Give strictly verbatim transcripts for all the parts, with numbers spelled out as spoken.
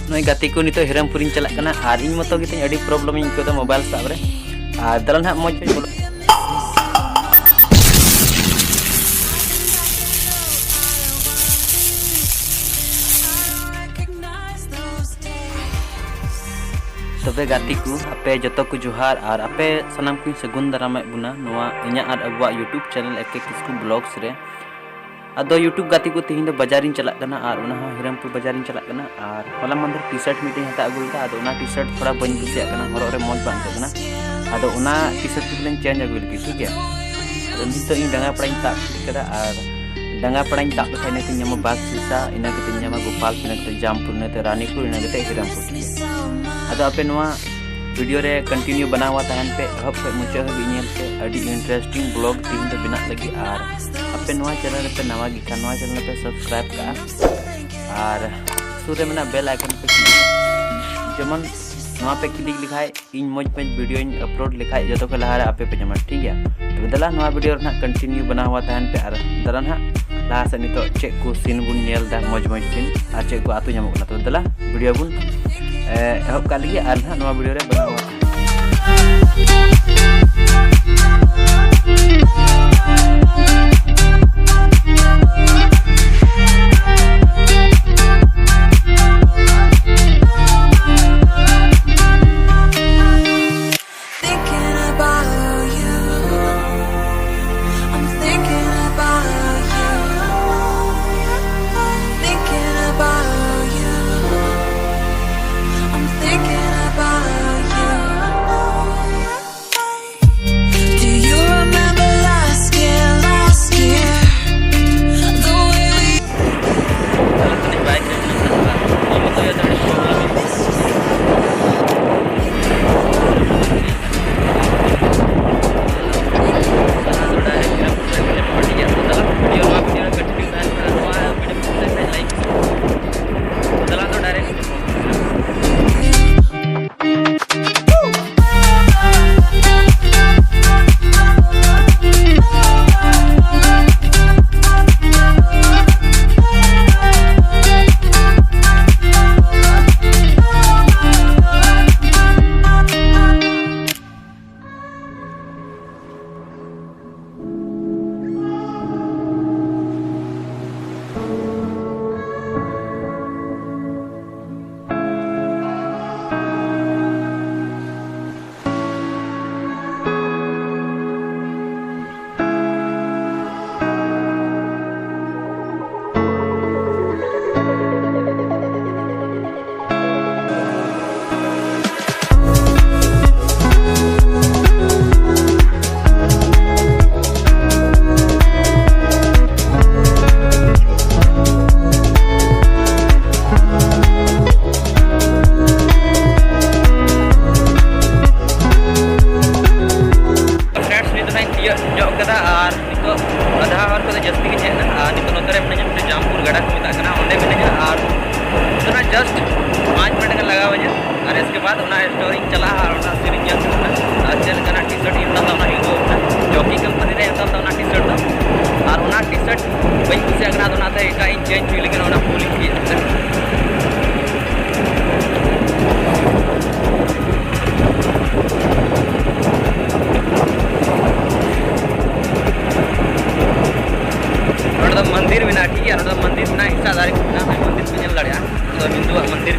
ᱱᱚᱜᱼᱚᱭ ᱜᱟᱛᱮ ᱠᱚ, ᱱᱤᱛᱚᱜ ᱦᱤᱨᱟᱹᱢᱯᱩᱨᱤᱧ ᱪᱟᱞᱟᱜ ᱠᱟᱱᱟ ᱟᱨ ᱤᱧ ᱢᱚᱛᱚ ᱜᱮᱛᱤᱧ ᱟᱹᱰᱤ ᱯᱨᱚᱵᱞᱮᱢ ᱤᱧ ᱟᱹᱭᱠᱟᱹᱣ ᱮᱫᱟ ᱢᱳᱵᱟᱭᱤᱞ ᱥᱟᱵ ᱨᱮ᱾ ᱟᱨ ᱫᱟᱞᱟᱱ ᱦᱟᱸᱜ ᱢᱚᱡᱽ ᱛᱮ ᱵᱚᱞᱚ᱾ ᱛᱚᱵᱮ ᱜᱟᱛᱮ ᱠᱚ, ᱟᱯᱮ ᱡᱚᱛᱚ ᱠᱚ ᱡᱚᱦᱟᱨ ᱟᱨ ᱟᱯᱮ ᱥᱟᱱᱟᱢ ᱠᱚᱧ ᱥᱟᱹᱜᱩᱱ ᱫᱟᱨᱟᱢᱮᱫ ᱵᱚᱱᱟ ᱱᱚᱣᱟ ᱤᱧᱟᱹᱜ ᱟᱨ ᱟᱵᱚᱣᱟᱜ YouTube ᱪᱮᱱᱮᱞ ᱮ ᱠᱮ ᱠᱤᱥᱠᱩ ᱵᱞᱚᱜᱥ ᱨᱮ᱾ ᱟᱫᱚ YouTube ᱜᱟᱛᱮ ᱠᱚ, ᱛᱮᱦᱮᱧ ᱫᱚ ᱵᱟᱡᱟᱨᱤᱧ ᱪᱟᱞᱟᱜ ᱠᱟᱱᱟ ᱟᱨ ᱚᱱᱟ ᱦᱚᱸ ᱦᱤᱨᱟᱹᱢᱯᱩᱨ ᱵᱟᱡᱟᱨᱤᱧ ᱪᱟᱞᱟᱜ ᱠᱟᱱᱟ᱾ ᱟᱨ ᱦᱚᱞᱟ ᱢᱟᱦᱫᱮᱨ ᱴᱤ ᱥᱟᱨᱴ ᱢᱤᱫᱴᱮᱱ ᱦᱟᱛᱟᱣ ᱟᱹᱜᱩ ᱞᱮᱫᱟ, ᱟᱫᱚ ᱚᱱᱟ ᱴᱤ ᱥᱟᱨᱴ ᱛᱷᱚᱲᱟ ᱵᱟᱹᱧ ᱠᱩᱥᱤᱭᱟᱜ ᱠᱟᱱᱟ, ᱦᱚᱨᱚᱜ ᱨᱮ ᱢᱚᱡᱽ ᱵᱟᱝ ᱟᱹᱭᱠᱟᱹᱜ ᱠᱟᱱᱟ᱾ ᱟᱫᱚ ᱚᱱᱟ ᱴᱤ ᱥᱟᱨᱴ ᱠᱚ ᱵᱚᱞᱮᱧ ᱪᱮᱧᱡᱽ ᱟᱹᱜᱩ ᱞᱟᱹᱜᱤᱫ, ᱴᱷᱤᱠ ᱜᱮᱭᱟ᱾ ᱟᱫᱚ ᱱᱤᱛᱚᱜ ᱤᱧ ᱰᱟᱸᱜᱟ ᱯᱟᱲᱟᱧ ᱛᱟᱵ ᱠᱮᱫᱟ ᱟᱨ ᱰᱟᱸᱜᱟ ᱯᱟᱲᱟᱧ ᱛᱟᱵ ᱞᱮᱠᱷᱟᱱ ᱤᱱᱟᱹ ᱠᱟᱛᱮᱧ ᱧᱟᱢᱟ ᱵᱟᱜᱽᱥᱤᱥᱟ, ᱤᱱᱟᱹ ᱠᱟᱛᱮᱧ ᱧᱟᱢᱟ ᱜᱳᱯᱟᱞᱯᱩᱨ, ᱤᱱᱟᱹ ᱠᱟᱛᱮ ᱡᱟᱢᱯᱩᱨ, ᱤᱱᱟᱹ ᱠᱟᱛᱮ ᱦᱤᱨᱟᱢᱯᱩᱨ, ᱴᱷᱤᱠ ᱜᱮᱭᱟ᱾ ᱟᱫᱚ ᱟᱯᱮ ᱱᱚᱣᱟ ᱵᱷᱤᱰᱤᱭᱳ ᱨᱮ ᱠᱚᱱᱴᱤᱱᱤᱭᱩ ᱵᱮᱱᱟᱣᱟ ᱛᱟᱦᱮᱱ ᱯᱮ, ᱮᱦᱚᱵ ᱠᱷᱚᱱ ᱢᱩᱪᱟᱹᱫ ᱦᱟᱹᱵᱤᱡ ᱧᱮᱞ ᱯᱮ᱾ ᱟᱹᱰᱤ ᱤᱱᱴᱟᱨᱮᱥᱴᱤᱝ ᱵᱞᱚᱜ ᱛᱮᱦᱮᱧ ᱫᱚ ᱵᱮᱱᱟᱜ ᱞᱟᱹᱜᱤᱫ᱾ ᱟᱨ ᱟᱯᱮ ᱱᱚᱣᱟ ᱪᱮᱱᱮᱞ ᱨᱮᱯᱮ ᱱᱟᱣᱟ ᱜᱮ ᱠᱷᱟᱱ, ᱱᱚᱣᱟ ᱪᱮᱱᱮᱞ ᱯᱮ ᱥᱟᱵᱥᱠᱨᱟᱭᱤᱵ ᱠᱟᱜᱼᱟ ᱟᱨ ᱥᱩᱨ ᱨᱮ ᱢᱮᱱᱟᱜ ᱵᱮᱞ ᱟᱭᱠᱚᱱ ᱯᱮ ᱠᱞᱤᱠ, ᱡᱮᱢᱚᱱ ᱱᱚᱣᱟ ᱯᱮ ᱠᱞᱤᱠ ᱞᱮᱠᱷᱟᱡ ᱤᱧ ᱢᱚᱡᱽ ᱢᱚᱡᱽ ᱵᱷᱤᱰᱤᱭᱳᱧ ᱟᱯᱞᱳᱰ ᱞᱮᱠᱷᱟᱡ ᱡᱚᱛᱚ ᱠᱷᱚᱱ ᱞᱟᱦᱟ ᱨᱮ ᱟᱯᱮ ᱯᱮ ᱧᱟᱢᱟ, ᱴᱷᱤᱠ ᱜᱮᱭᱟ᱾ ᱛᱚᱵᱮ ᱫᱮᱞᱟ ᱱᱚᱣᱟ ᱵᱷᱤᱰᱤᱭᱳ ᱨᱮ ᱱᱟᱦᱟᱜ ᱠᱚᱱᱴᱤᱱᱤᱭᱩ ᱵᱮᱱᱟᱣᱟ ᱛᱟᱦᱮᱱ ᱯᱮ ᱟᱨ ᱫᱮᱞᱟ ᱱᱟᱦᱟᱜ ᱞᱟᱦᱟ ᱥᱮᱫ ᱱᱤᱛᱚᱜ ᱪᱮᱫ ᱠᱚ ᱥᱤᱱ ᱵᱚᱱ ᱧᱮᱞ ᱮᱫᱟ, ᱢᱚᱡᱽ ᱢᱚᱡᱽ ᱥᱤᱱ ᱟᱨ ᱪᱮᱫ ᱠᱚ ᱟᱹᱛᱩ ᱧᱟᱢᱚᱜ ᱠᱟᱱᱟ᱾ ᱛᱚᱵᱮ ᱫᱮᱞᱟ ᱵᱷᱤᱰᱤᱭᱳ ᱵᱚᱱ, ᱮ, ᱮᱦᱚᱵ ᱠᱟᱜ ᱞᱟᱹᱜᱤᱫ ᱟᱨ ᱱᱟᱦᱟᱜ ᱱᱚᱣᱟ ᱵᱷᱤᱰᱤᱭᱳ ᱨᱮ ᱵᱮᱱᱟᱣᱟ᱾ Thinking about you. I'm thinking about you. Thinking about you. I'm thinking about you. Do you remember last year, last year? The way we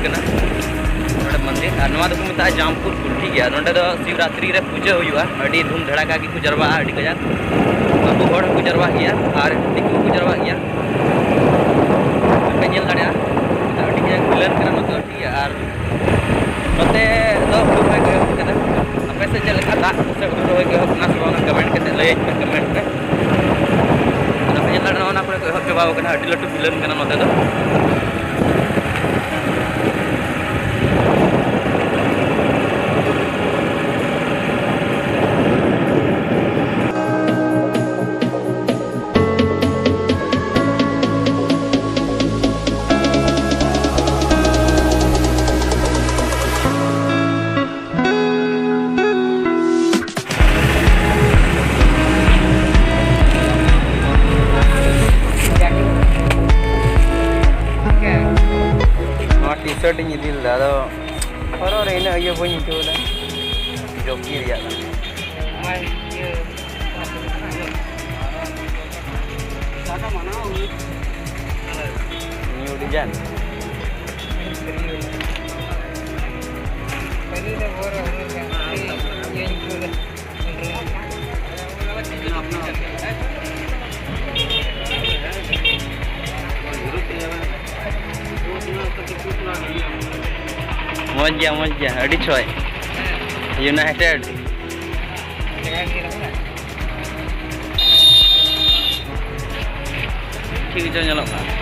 ᱠᱟᱱᱟ ᱱᱚᱰᱮ ᱢᱚᱱᱫᱤᱨ, ᱟᱨ ᱱᱚᱣᱟ ᱫᱚᱠᱚ ᱢᱮᱛᱟᱜᱼᱟ ᱡᱟᱢᱯᱩᱨ ᱠᱩᱞ, ᱴᱷᱤᱠ ᱜᱮᱭᱟ᱾ ᱱᱚᱰᱮ ᱫᱚ ᱥᱤᱵᱨᱟᱛᱨᱤ ᱨᱮ ᱯᱩᱡᱟᱹ ᱦᱩᱭᱩᱜᱼᱟ, ᱟᱹᱰᱤ ᱫᱷᱩᱢ ᱫᱷᱟᱲᱟᱠᱟ ᱜᱮᱠᱚ ᱡᱟᱨᱣᱟᱜᱼᱟ, ᱟᱹᱰᱤ ᱠᱟᱡᱟᱠ ᱟᱵᱚ ᱦᱚᱲ ᱦᱚᱸᱠᱚ ᱡᱟᱨᱣᱟᱜ ᱜᱮᱭᱟ ᱟᱨ ᱫᱤᱠᱩ ᱦᱚᱸᱠᱚ ᱡᱟᱨᱣᱟᱜ ᱜᱮᱭᱟ᱾ ᱟᱯᱮ ᱧᱮᱞ ᱫᱟᱲᱮᱭᱟᱜᱼᱟ, ᱟᱹᱰᱤ ᱠᱟᱡᱟᱠ ᱢᱤᱞᱚᱱ ᱠᱟᱱᱟ ᱱᱚᱛᱮ, ᱴᱷᱤᱠ ᱜᱮᱭᱟ᱾ ᱟᱨ ᱱᱚᱛᱮ ᱫᱚ ᱦᱩᱲᱩ ᱨᱚᱦᱚᱭ ᱠᱚ ᱮᱦᱚᱵ ᱠᱮᱫᱟ᱾ ᱟᱯᱮ ᱥᱮᱫ ᱪᱮᱫ ᱞᱮᱠᱟ ᱫᱟᱜ ᱥᱮ ᱦᱩᱲᱩ ᱨᱚᱦᱚᱭ ᱠᱚ ᱮᱦᱚᱵ ᱠᱟᱱᱟ ᱥᱮ ᱵᱟᱝ, ᱠᱚᱢᱮᱱᱴ ᱠᱟᱛᱮ ᱞᱟᱹᱭᱟᱹᱧ ᱯᱮ, ᱠᱚᱢᱮᱱᱴ ᱨᱮ᱾ ᱱᱚᱜᱼᱚᱭ ᱧᱮᱞ ᱫᱟᱲᱮᱭᱟᱜᱼᱟ, ᱚᱱᱟ ᱠᱚᱨᱮ ᱠᱚ ᱮᱦᱚᱵ ᱪᱟᱵᱟᱣ ᱠᱟᱱᱟ, ᱟᱹᱰᱤ ᱞᱟᱹᱴᱩ ᱢᱤᱞᱚᱱ ᱠᱟᱱᱟ ᱱᱚᱛᱮ ᱫᱚ᱾ ᱱᱚᱣᱟ ᱴᱤ ᱥᱟᱨᱴ ᱤᱧ ᱤᱫᱤ ᱞᱮᱫᱟ, ᱟᱫᱚ ᱦᱚᱨᱚᱜ ᱨᱮ ᱤᱱᱟᱹᱜ ᱤᱭᱟᱹ ᱵᱟᱹᱧ ᱟᱹᱭᱠᱟᱹᱣ ᱮᱫᱟ, ᱡᱚᱠᱤ ᱨᱮᱭᱟᱜ ᱠᱟᱱᱟ᱾ New design. ᱢᱚᱡᱽ ᱜᱮᱭᱟ, ᱢᱚᱡᱽ ᱜᱮᱭᱟ, ᱟᱹᱰᱤ ᱪᱷᱚᱭ᱾ ᱤᱭᱩᱱᱟᱭᱴᱮᱰ᱾ ᱴᱷᱤᱠ ᱜᱮᱪᱚ ᱧᱮᱞᱚᱜ ᱠᱟᱱᱟ᱾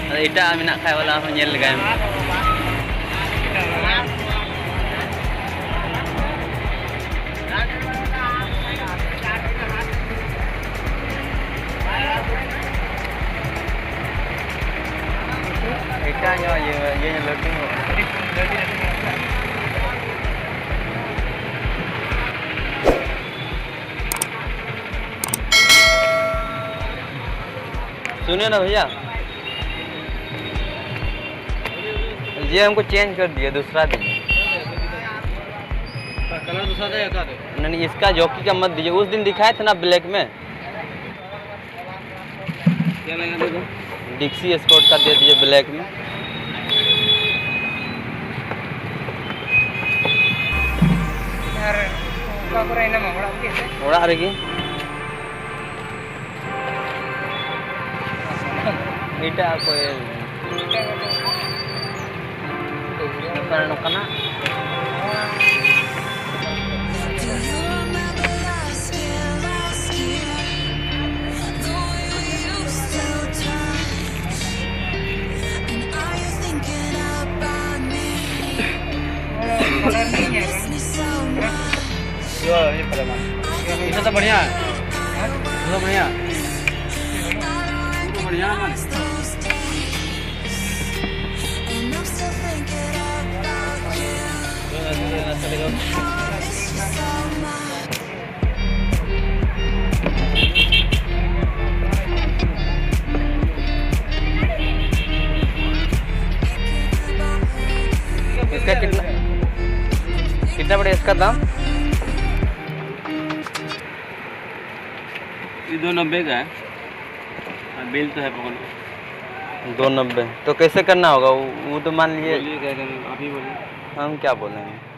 ᱟᱫᱚ ᱮᱴᱟᱜ ᱢᱮᱱᱟᱜ ᱠᱷᱟᱡ ᱵᱚᱞᱮ ᱟᱨᱦᱚᱸ ᱧᱮᱞ ᱞᱮᱜᱟᱭ ᱢᱮ᱾ ᱮᱴᱟᱜ ᱧᱚᱜ ᱤᱭᱟᱹ, ᱤᱭᱟᱹ ᱧᱚᱜ ᱞᱟᱹᱴᱩ ᱧᱚᱜ᱾ सुनिए ना भैया, ये हमको चेंज कर दिया, दूसरा दीजिए। कलर दूसरा दे, क्या दे? नहीं, नहीं, इसका जॉकी का मत दीजिए, उस दिन दिखाए थे ना ब्लैक में। डिक्सी स्कॉट का दे दीजिए ब्लैक में। ᱟᱨ ᱚᱠᱟ ᱠᱚᱨᱮ ᱦᱮᱱᱟᱢᱟ? ᱚᱲᱟᱜ ᱨᱮᱜᱮ ᱥᱮ? ᱚᱲᱟᱜ ᱨᱮᱜᱮ᱾ ᱮᱴᱟᱜ ᱚᱠᱚᱭ ᱱᱚᱝᱠᱟᱱᱟᱜ, ᱱᱚᱝᱠᱟᱱᱟᱜ᱾ इधर तो बढ़िया है। इधर तो बढ़िया। बढ़िया है। इसका कितना, कितना पड़ेगा इसका दाम? ये दो नब्बे का है। और बिल तो है पकड़ लो। दो नब्बे। तो कैसे करना होगा? वो, वो तो मान लीजिए। बोलिए क्या करना, आप ही बोलिए। हम क्या बोलेंगे?